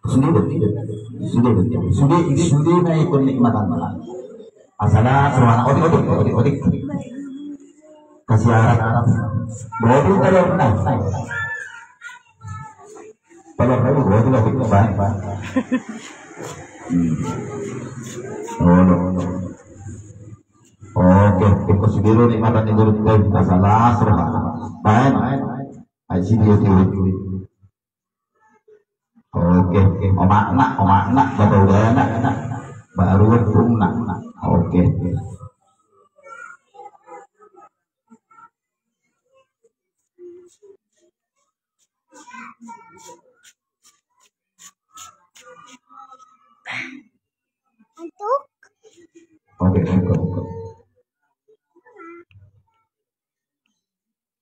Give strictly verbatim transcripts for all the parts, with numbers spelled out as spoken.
Sude, sude, sude na ikut nikmatan. Asal suara otik, otik, otik, otik. Kasih arah. Bobi telur na. Telur na, bobi lagi, baik, baik. Hmm. Oh, no, no. Oke, ikut sendiri nikmatan di mulut, baik. Asal suara. Baik. Aji dia, dia. Oke, omakna, omakna, bapak udah anak, baru tumna. Oke. Oke, oke, oke.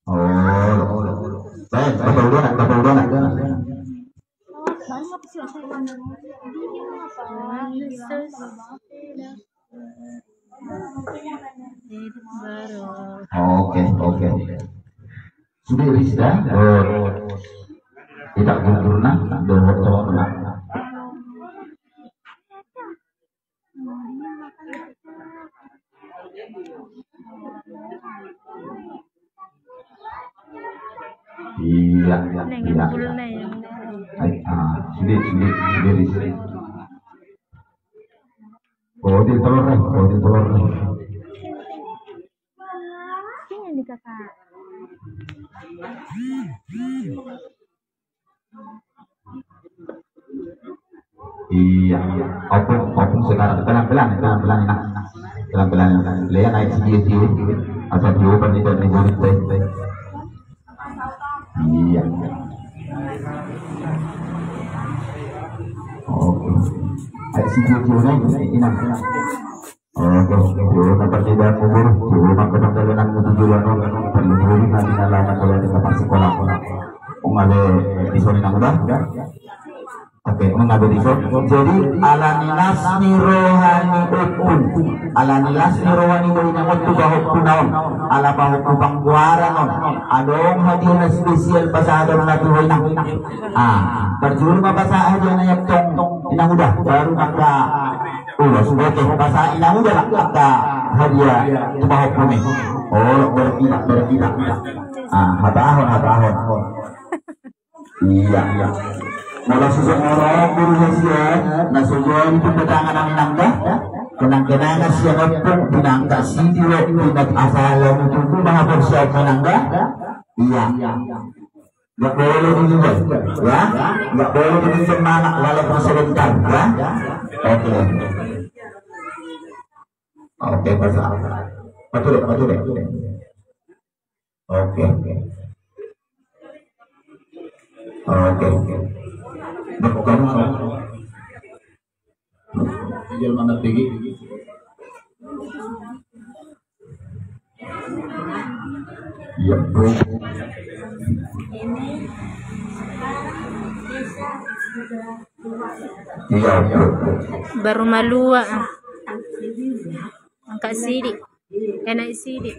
Oh, baik, bapak udah nak, bapak udah nak. Oke, oke. Sudah, Rizda? Oh. Tidak gugur nak, dohot telur nak. Iya, iya. Ai, ah, sini, sini, sini, sini. Oh, di telur, eh. Oh, di telur, eh. Sini nih, Kakak. Iya, iya. Opung, opung sekarang. Pelan-pelan, pelan-pelan, nah. Pelan-pelan, nah. Lihat naik sini, sini. Asal dioper nih, dan nih, teh, teh. Iya. Oke. Naik sini, sini, naik, naik, inang, inang. Oke, di rumah pertigaan kubur, di rumah penanggalan tujuh bulan, perlu dulu nanti dalam atau di tempat sekolah. Mengabe di sini nang udah? Oke, mengabe di sini. Jadi, ala ni las ni roha ni ompung. Ala ni las ni roha ni doli na on tu pahompu na on. Ala pahompu panggoaran on. Adong hadiah na spesial pasahaton na tu inang. Ah, parjolo ma pasahat hadiah na i antong inang uda, baru angka ulos, oke, pasahat inang uda lah angka hadiah tu pahompu i. Oh, berkidak, berkidak. Ah, hatahon, hatahon. Iya, iya. Molo susa orang guru hasian, na so jua di pembetangan inang da. Kenang-kenangan sian ompung, pinangka sidi lo, pinat asal lo, tunggu maha bersiap inang da. Iya. Nggak boleh dijual, ya. Nggak boleh dipinjam anak walaupun sebentar, ya. Oke. Oke, Pak. Betul, betul. Oke. Oke. Bukan. Jual mana tinggi? Iya, Bu. Iya, Bu. Baru malua. Angka sidi. Enak sidi.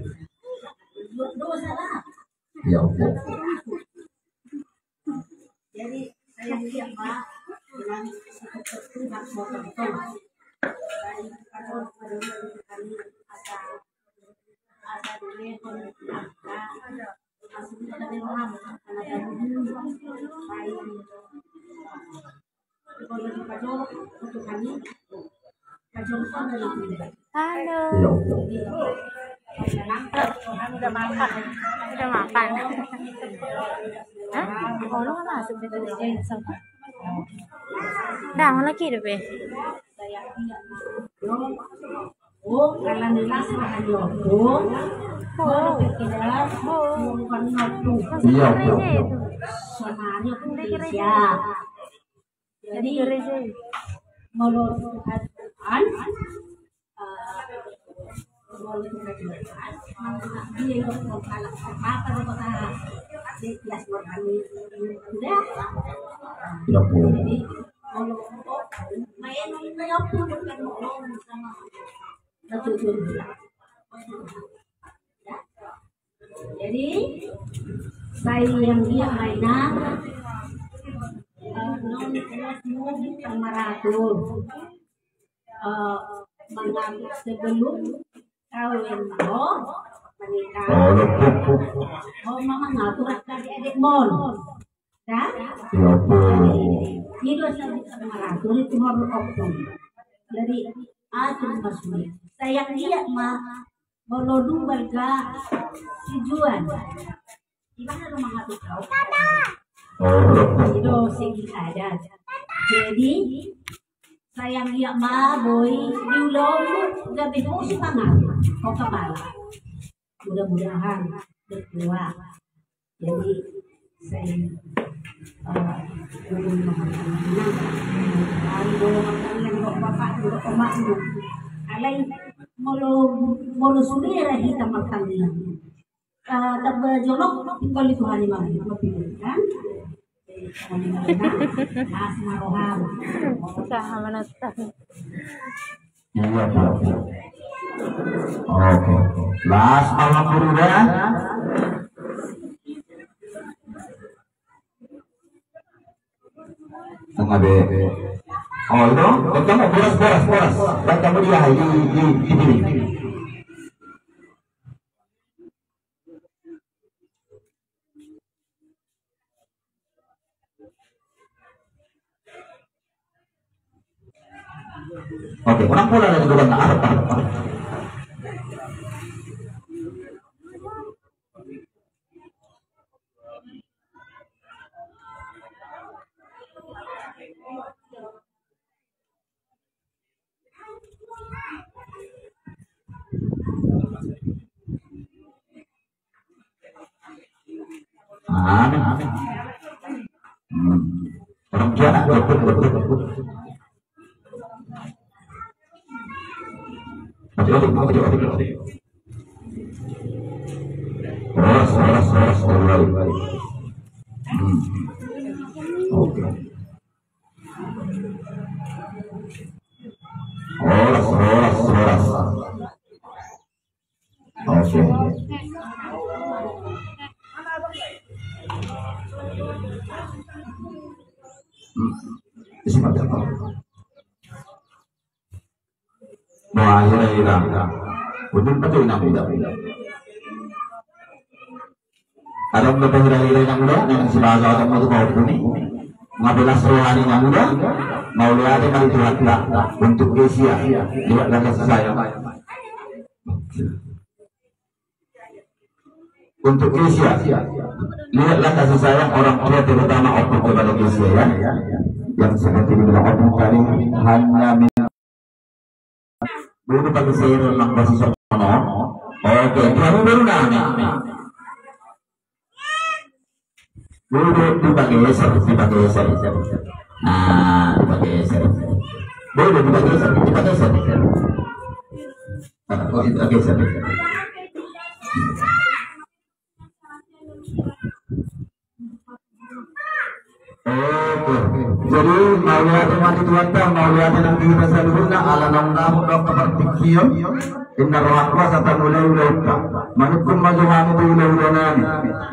Iya, Bu. Jadi, saya lihat, Pak, dengan seperti itu, Pak, foto-foto. Dari kantor, dari kami, ada, ada di Legon, ada, ada di Legon, ada di Legon. Halo. Iya, iya. Udah makan. Udah makan. Hah? Oh, lu nggak masuk di sini. Dah, mau lagi deh, Be. Oh, karena nilas makan yoto. Oh. Iya, iya. Sama aja pun bisa. Jadi, menurut Tuhan, eh, menurut Tuhan, dia yang kalau apa-apa, dia bakal di kelas berani. Udah. Ya, Bu. Jadi, kalau main, main apa, bukan ngomong sama. Betul, betul. Ya. Jadi, sai yang dia mainan. Maratur. Eh, mangatur sebelum kawin, oh, menikah. Oh, mama ngatur adik-adik mon. Dah? Jadi, i do sadia maratur tu horong ompung. Jadi, atur masuk. Sayang dia ma, molo dung balga si Juan. Ibana do mangatur au. Oh. I do segi adat. Jadi, sayang dia ma boi di ulaon gabe ho si pangatur. Ho kapala. Mudah-mudahan berdoa. Jadi, saya, eh, alai molo, molo sude ra hita martangiang. Eh, tamba jolok, tinggal di Tuhan, Imam. Kan? Las ma roham. Usaha menonton. Iya, Pak. Oke. Las ma roham, Guru, ya. Tengah be. Oh, itu. Baca mu boras, boras, boras. Baca mu dia, di, di, di, di. Oke, orang pula lagi bukan arep, arep, arep. Amin. Hmm. Orang tua nak betul, betul, betul. Oke, oke, oke, oke, oke. Horas, horas, horas, horas. Hmm. Oke. Horas, horas, horas. Oke. Hmm. Isi mata. Wah, hira-hira. Betul, betul, inang muda. Adong do hira-hira, inang muda, nang sibahas otakmu tu kau puni. Nga belas roha ni, inang muda. Mauliate ma di Tuhanta. Untuk Kesia. Liwat kasih sayang. Untuk Kesia. Liwat kasih sayang orang tua, terutama untuk kepada Kesia, ya. Yang seperti dibilang ompung tadi, hanya min- Boru, pageser ma, basi songon on. Oke, tu hamu boru nami. Boru, dipageser, dipageser. Nah, dipageser. Boru, dipageser, dipageser. Nah, kok dipageser? Oke. Jadi, mauliate ma di Tuhanta, mauliate nang di hita saluhutna, ala naung dapot do partingkian, inna roha kuasa tamulai ulaonta. Manungkun ma jo hami tu ulaula nami,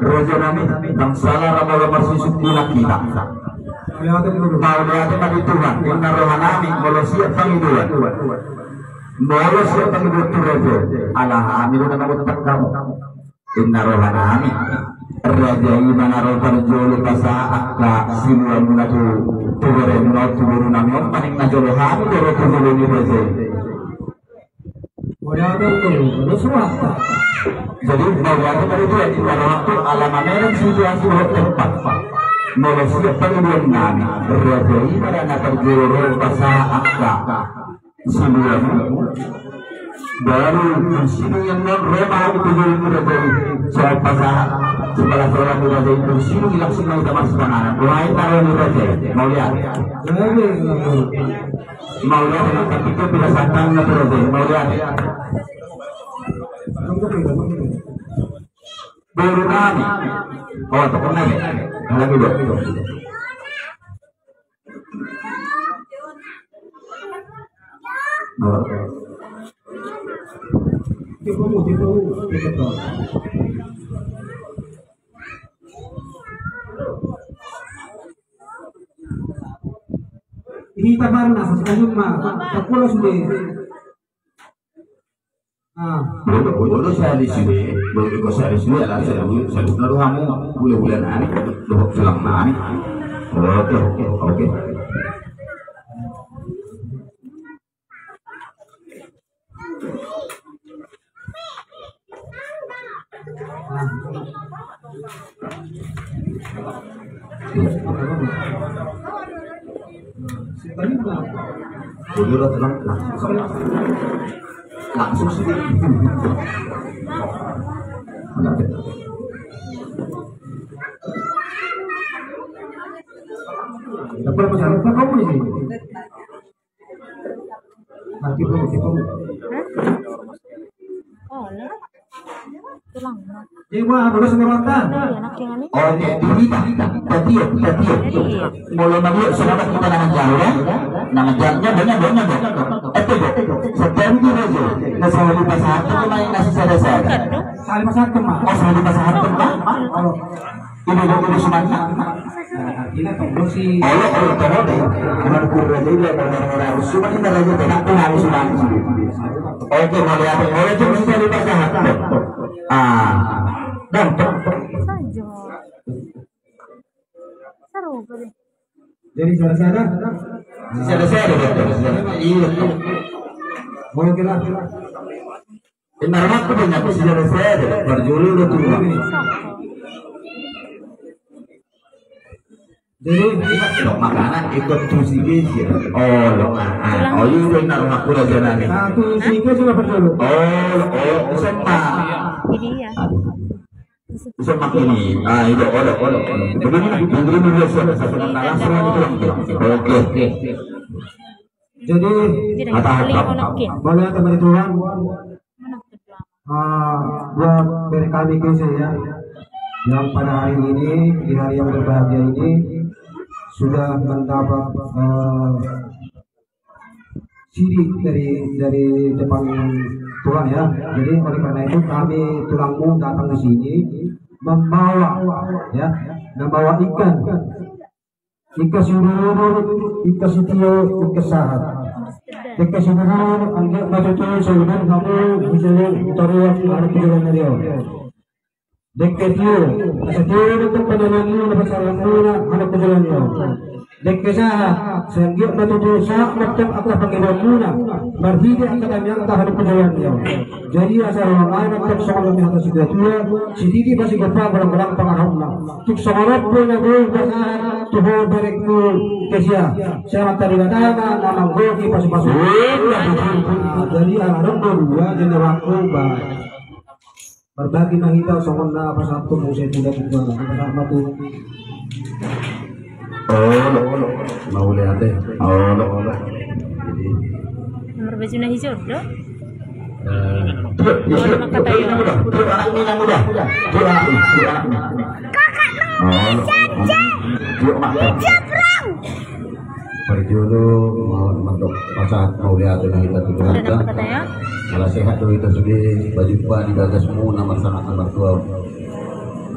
raja nami, ndang sala ra molo marsusung tulang hita. Mauliate ma di Tuhan, inna roha nami, molo siap pangidoan. Molo siap pangidoan tu raja, ala hami do na mangontak hamu. Inna roha nami, raja i ma na ro parjolo pasahat angka siluamuna tu, tu boremuna on, tu boru nami on, paning na jolo hami do ro tu jolo ni raja i. Jadi, mauliate ma di Tuhan, inna roha tu ala mamereng situasi dohot tempat. Molo siap pangidoan nami, raja i ma na parjolo ro pasahat angka siluamuna. Baru dung sidung i annon ro ma hami tu jolo ni raja i. Songon pasahat, sebelas roha ni raja i, dung sidung i langsung ma hita marsipanganon. Dohot roha ni raja i. Mauliate. Mauliate, nang partingkian pirasaanna tu raja i. Mauliate. Boru nami. Oh, tokon nami. Lagi dua. Hita barna, sasintanyum ma, sakulah sude. Ah. Bodo, bodo sahali sude, bodo ko sahali sude, ala sahali, sahali na do hamu, hula-hula nami, dohot tulang nami. Oke, oke. Langsung sih. Dapat masalah apa kamu ini? Hah? Oh, ini. Tulang. Ini gua apa lu semua makan? Iya, enak yang ini. Oke, di hita, hita. Tadi ya, tadi ya. Jadi, iya. Molo na molo, selamat hita na manjalo, ya. Na manjalo, nyoba, nyoba, nyoba. Itu, Bu. Setiap itu, Bu. Na sahali pasahat, itu main nasi sada-sada. Bukan, dong. Sahali pasahat, Mak. Oh, sahali pasahat, Mak. Kalau Ibu-ibu di Sumatera. Olo, olo, tolong deh. Cuma kurang aja, kalau orang-orang harus cuma kita aja, tidak tuh harus cuma. Oke, mauliate, mauliate, terus kita lupa sehat. Ah, dan. Saja. Seru, boleh. Jadi, saudara-saudara. Saudara-saudara, iya. Boleh kita. Inna rohakku banyak sijana sada, parjolo do tulang. Jadi, dok makanan ikut tusi gesi. Oh, dok, ah, ah. Oh, iya, inna rohakku raja nami. Ah, tusi gesi lah parjolo. Oh, oh, sempat. Jadi, iya. Aduh. Bisa makin ini. Ah, itu, oh, dok, oh, dok. Begini lah, begini dulu, sudah satu kata langsung aja pulang. Oke, oke. Jadi, jadi, kata apa? Boleh, teman Tuhan. Ah, buat dari kami K C ya, yang pada hari ini, di hari yang berbahagia ini, sudah mendapat, eh, sidik dari, dari depan Tuhan ya. Jadi, oleh karena itu, kami tulangmu datang ke sini membawa, ya, membawa ikan. Ingkon siudurudur, ingkon sitio, ingkon sahat. Dengke siudurudur, anggiat ma tutu sai udur hamu, hujolo, toruan, anak hujolo na dio. Dengke tio, asa tio do tong pananangmuna, pasahatonmuna, anak hujolo na dio. Dengke sahat, sai anggiat ma tutu sahat ma tong angka pangidoanmuna, marhite angka damianta, anak hujolo na dio. Jadi asa roha nami tong songon na nidok ni hata situa-tua, sititi ma sigompa, godang-godang pangarahutna. Tung songon on pe na boi pasahat tu ho berengku Kesia. Sai mantari Debata ma na manggohi pasu-pasu. Nah, jadi ala adong do dua, jadi waktu ba. Marbagi ma hita songon na pasahathon muse tu dapot bana. Pasahat ma tu. Olo, olo. Mauliate. Olo, olo. Jadi. Nomor baju na hijau do? Eh, dia, dia, dia, dia, dia, dia, dia, anak ni, anak muda. Dia, anak ni, dia, anak ni. Kakak, olo, olo. Dia, mak. Dia, Bro. Parjolo, ma-, mandok pasahat mauliate ma hita tu Tuhanta. Ala sehat do hita sude, bajumpa di bagasmuna, marsangap na martua.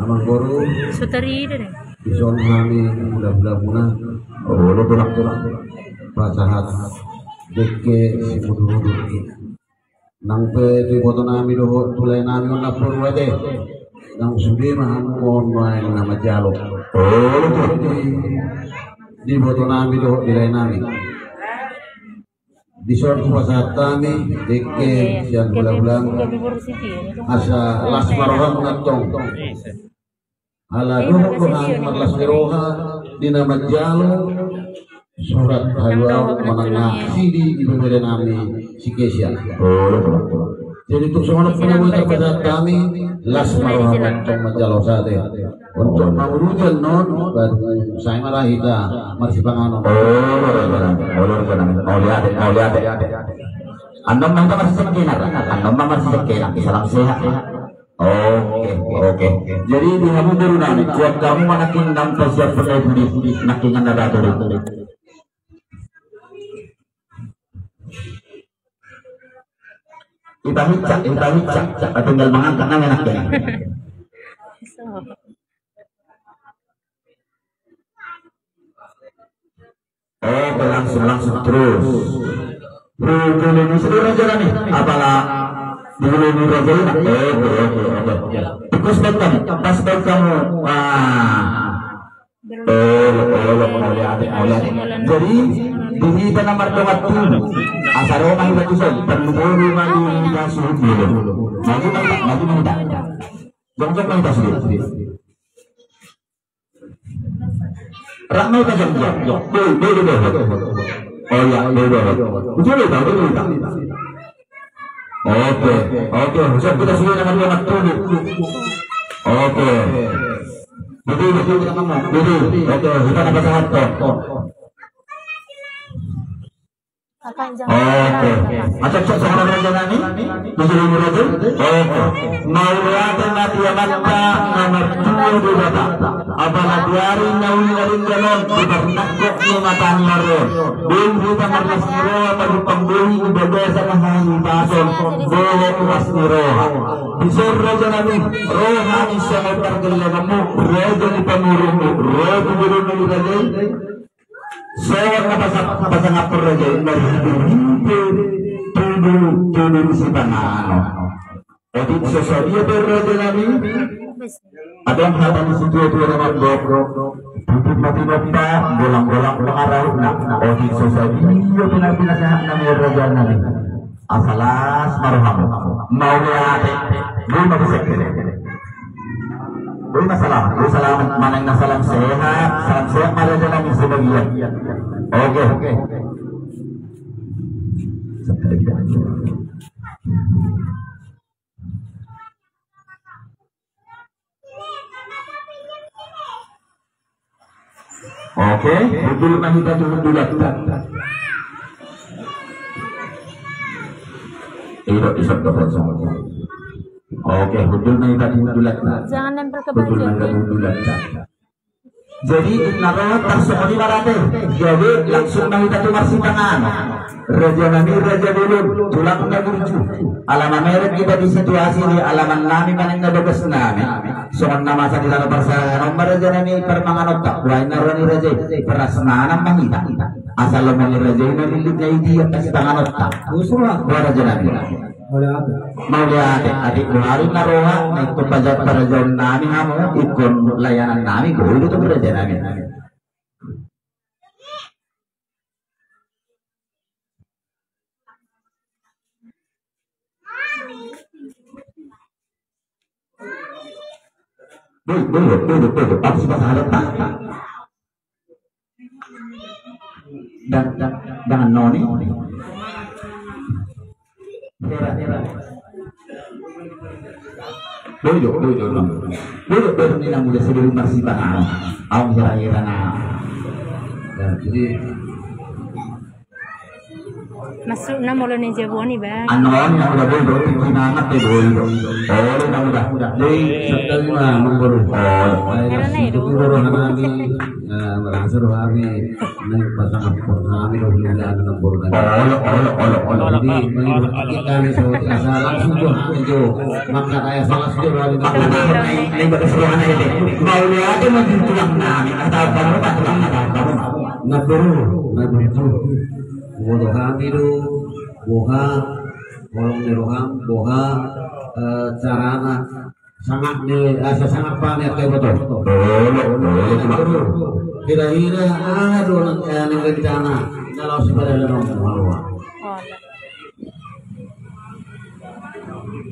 Amangboru. Sutari do ne. Dison hami hula-hulamuna. Olo, tulang-tulang. Pasahat dengke simudur-udur i. Nang pe tu iboto nami dohot tu lae nami on na porlu ate. Nang sude ma hamu on nuaeng na manjalo. Olo, di, di iboto nami dohot di lae nami. Dison hupasahat hami dengke sian hula-hulam. Asa las ma roham antong. Ala dohot do hami marlas ni roha di na manjalo surat haluaon manang na sidi di bebere nami si Kesia. Jadi tung songon on pe na boi tarpasahat hami, las ma roha antong manjalo sate. Untuk manguruti annon, baru sae ma ra hita marsipanganon. Mauliate, mauliate. Annon ma hita marsisengkenan, annon ma marsisengkenan, salam sehat. Oke, oke. Jadi di hamu boru nami, buat kamu mana king nang pasiap pernah budi, nang king anda datur. Ita hicak, ita hicak, tinggal mangangkat nang enak ya. Oke, langsung, langsung terus. Di jolo ni sude raja nami. Apala di jolo ni raja i. Oke, oke, oke. Terus baen hamu, pas baen hamu. Wah. Olo, olo, mauliate, mauliate. Jadi, di hita na mardongan tolu. Asa ro ma hita tu son, parlu boru ma di hita suhut dulu. Maju ma hita, maju ma hita. Jongjong ma hita sude. Rap ma hita jongjong. Boi, boi, boi, boi. Oh iya, boi, boi. Ujung hita, ujung hita. Oke, oke. Siap hita sude na mardongan tolu. Oke. Betul, betul, betul. Oke, hita na pasahat to. Oke. Acak-acak songon raja nami. Di jolo ni raja. Oke. Mauliate ma di Amanta na martua Debata. Apala di ari na uli na denggan on, di parnangkok ni mata ni ari on, boi hita marlas ni roha, marumpang boi di bagasan hahipason dohot las ni roha. Dison raja nami, ro hami songon pargellenganmu, raja ni pangurungmu, ro tu jolo ni raja i. Songon na pasa-, pasangaphon raja i, marhite-hite tudu, tudu ni sipanganon. Otik so sadia pe raja nami. Adong hata ni situa-tua na mandok. Tutup ma tinompa, golang-golang pangarahutna. Otik so sadia pe na pinasahat nami raja nami. Asa las ma rohamu. Mauliate. Boi ma bisa kene. Boi ma salam. Boi salam. Manang na salam sehat. Salam sehat ma raja nami sebagian. Oke. Oke, hundul ma hita tu hundulanta. Ido isap dapat sama. Oke, hundul ma hita tu hundulanta. Jangan nempel ke baju. Hundul ma hita tu hundulanta. Jadi, na ro tarsongon i ma rade. Jadi, langsung ma hita tu marsipanganon. Raja nami, raja bolon, tulang na burju. Ala mamereng hita di situasi ni alaman nami manang na bagas nami. Songon na masa di tano parsaharan on ma raja nami parmanganonta. Boha ninna roha ni raja i, prasmanan ma hita. Asa lomo ni raja i na lillit na i dia parsipanganonta. Boha raja nami. Mauliate. Mauliate, atik boha ninna roha, na ingkon pajahat parajaon nami hamu, ingkon layanan nami, boi do tu raja nami. Boi, boi, boi, boi, boi, boi, boi, boi. Dan, dan, dengan noni. Hera, hera. Boi do, boi do, no. Boi do, boi do, ni na muda sebelum marsipanganon. Au hera, hera na. Ya, jadi, masuk na molo ni jabu on i, Bang. Annon, na muda boi do, tingki nangat de boi do. Oh, na muda, muda. Jadi, sekali na, mengkoru. Oh. Karena itu. Itu roha nami, eh, merasa roha nami, naeng pasangaphon hami do, hula na boru nami. Olo, olo, olo, olo. Jadi, menurut kita ni, so, asa langsung jo hami jo. Maka kaya salah jo, wali. Maka naeng, naeng bagas roha nami de. Mauliate ma di tulang nami, atau baru, tulang, atau baru. Na boru, na boru. Boha do hami do, boha, holong ni roham, boha, eh, carana, sangap ni, eh, sasangap hami angka iboto. Boleh, boleh, Pak. Hira-hira, aha do, eh, naeng rencana, na laos sipadalan on, boha.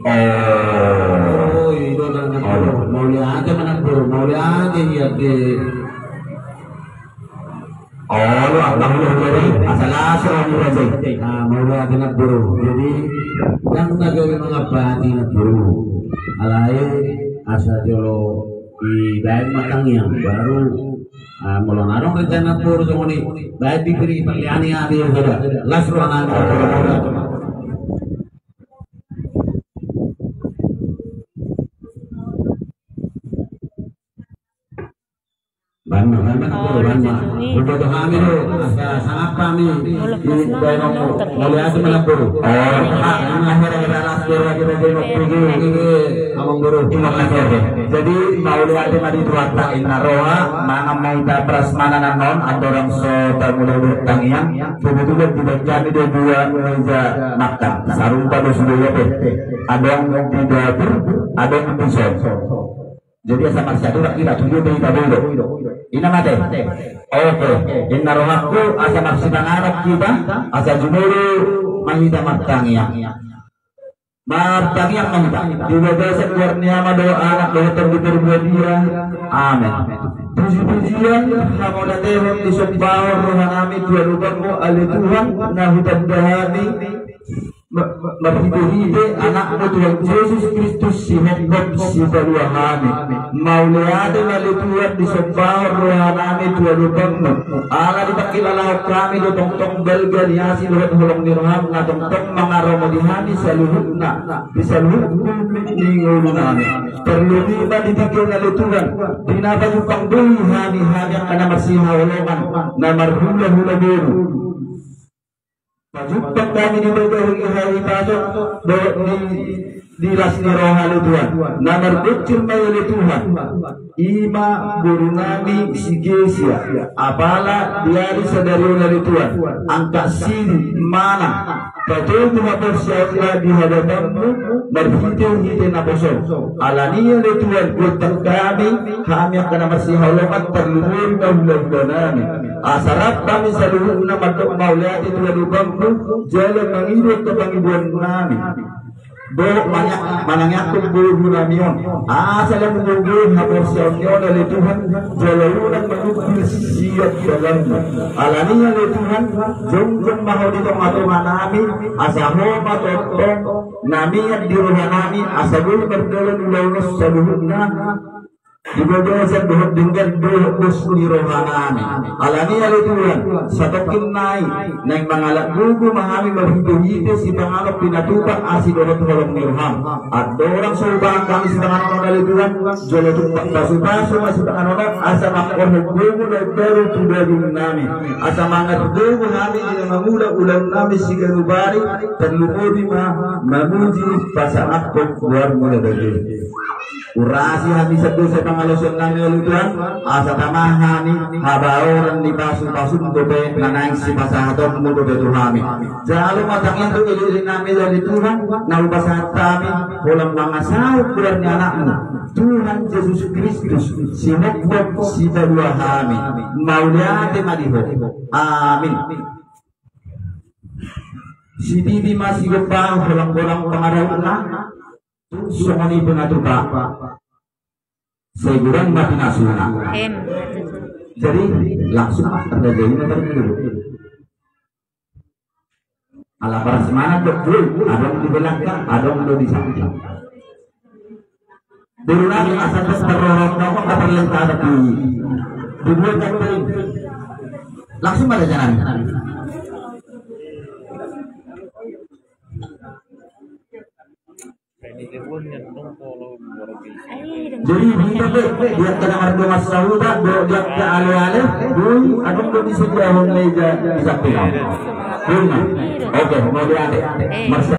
Oh. Oh, i do na, na boru. Mauliate ma na boru, mauliate, iya de. Olo, asa las roha ni raja i. Ah, mauliate na boru. Jadi, ndang na gabe mangambati na boru. Alai, asa jolo dibaen ma tangiang, baru, ah, molo na adong rencana na boru songon i, baen dipilih parliani adi sada. Las roha nami na boru. Bang, Memang boru, memang. Boru hami do, asa sangap hami. Mauliate ma namboru. Oh, memang akhirna las boru lagi. Amangboru. Jadi mauliate ma di Tuhanta, inna roha, mangan ma hita prasmanan annon, andorang so tamulai bertangiang. Kebetulan di bagian kami do dua meja makan. Sarupa do sude i pe. Adong di dapur, adong di son. Jadi asa marsiaduran hita, tujuan do hita boi do. Inna mate. Oke. Inna rohangku, asa marsipanganon hita, asa jumolo ma hita martangiang. Martangiang ma hita. Di bagasan goar ni Ama dohot Anak dohot Tondi Porbadia. Amen. Puji-pujian, hamauliateon, disombahon rohanami tu adopanmu ale Tuhan, na hutanda hami ma-, ma-, marhite-hite Anakmu Tuhan Jesus Kristus, sihomhom sipalua hami. Mauliate ma ale Tuhan, disombahon rohanami tu adopanmu. Ala dipangkilalahon hami do tongtong balga ni asi dohot holong ni roham na tongtong mangaramoti hami saluhutna di saluhut gumit ni ngolunami. Tarlumobi ma di tingki on ale Tuhan, di na pajumpang bohi hami, hami angka na marsihaholongan, na marhulahula boru. Pajumpang hami di bagasan hahipason dohot di, di las ni roha ale Tuhan. Na marboncir ma i ale Tuhan. I ma borunami si Gesia. Apala di ari sadari on ale Tuhan, angka siri manang patogu haporseaonna di hadapanmu marhite-hite naposom. Alani i ale Tuhan, gontang hami, hami angka na marsihaholongan, tarlumobi ma hulahulanami. Asa rap hami saluhutna mandok mauliate tu adopanmu, jala mangido angka pangidoannami. Dohot manya-, manangiangkon borunami on, asa lam gogo haporseaon ni on ale Tuhan, jala unang manumbil sian dalanmu. Alani i ale Tuhan, jongjong ma Ho di tonga-tonganami, asa Ho ma tongtong na mian di rohanami, asa boi mardalan ulaon on saluhutna di bagasan dohot denggan dohot dos ni rohanami. Alani i ale Tuhan, satongkin nai naeng mangalap gogo ma hami marhite-hite sipanganon pinatupa asi dohot holong ni roham. Andorang so hubahen hami sipanganon on ale Tuhan, jolo tumpak pasu-pasu ma sipanganon on, asa mangkorhon gogo na imbaru tu daging nami, asa mangargogo hami di na mangula ulaonnami siganup ari, tarlumobi ma mamuji pasangaphon goarmu na bage. Urasi hami sian dosa pangalaosionnami ale Tuhan, asa tama hami habaoran ni pasu-pasum dope na naeng sipasahatonmu dope tu hami. Jalo ma tangiang tu elekenami ale Tuhan, na hupasahat hami holan mangasahon goar ni Anakmu, Tuhan Jesus Kristus, sihomhom sipalua hami. Mauliate ma di Ho. Amin. Sititi ma sigompa, holang-holang pangarahutna. Songon i pe na tupa. Sai godang ma pinasuna. Em. Jadi langsung ma tarjadi na tadi dulu. Ala prasmanan do, adong di belakang, adong do di samping. Dulu lagi asal tas terorot, kamu tak perlu tak tapi. Dibuat tak tadi. Langsung pada jalan. Jadi hita pe, di angka na mardongan sahuta dohot di angka ale-ale, boi adong do disediahon meja di samping. Boi ma. Oke, mauliate. Marsa